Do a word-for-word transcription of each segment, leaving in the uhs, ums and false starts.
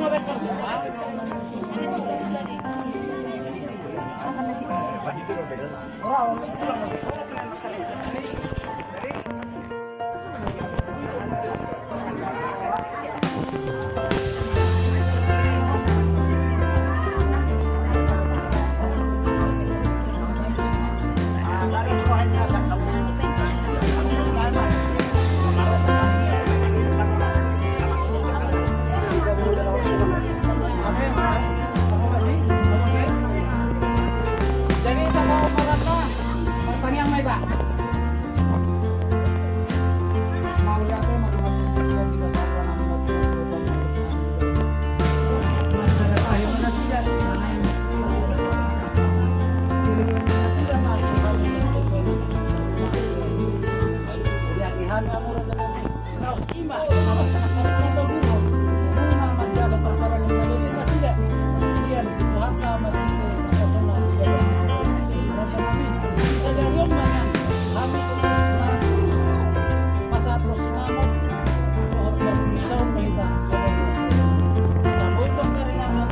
Jadi, tangihon ma hita. Laos ima, laos ima, laos ima, laos ima manjaga parkarangan na denggan nasida. Sian Tuhanta marhite parsaoran nasida. Sadari on ma nian hami manjalo pasahat sinamot, dohot parpunguan ma hita sadari on. Asa boi tong karinana.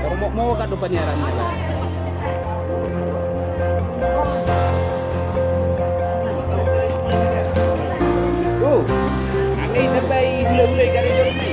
Hormok mo kan do paniaran. Oh, angge i sampai hula-hula i kari jorni.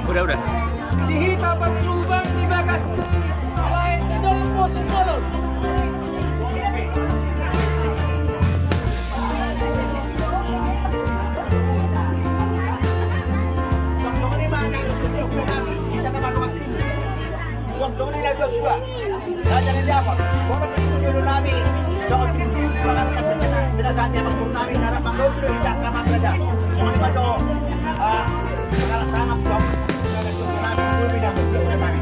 Udah, udah. Di hita parsubang di bagas ni lae Sidolpo Simbolon. Uang tong ni na dua dua. Raja ni dia apa? Bono pe studio nami. Jangan tinggi semangat kata kata. Bila saat dia waktu nami harap bang lo tu dia cakap apa aja. Jangan lupa dong. Ah, kalau sangat dong. Nami tu dia cakap.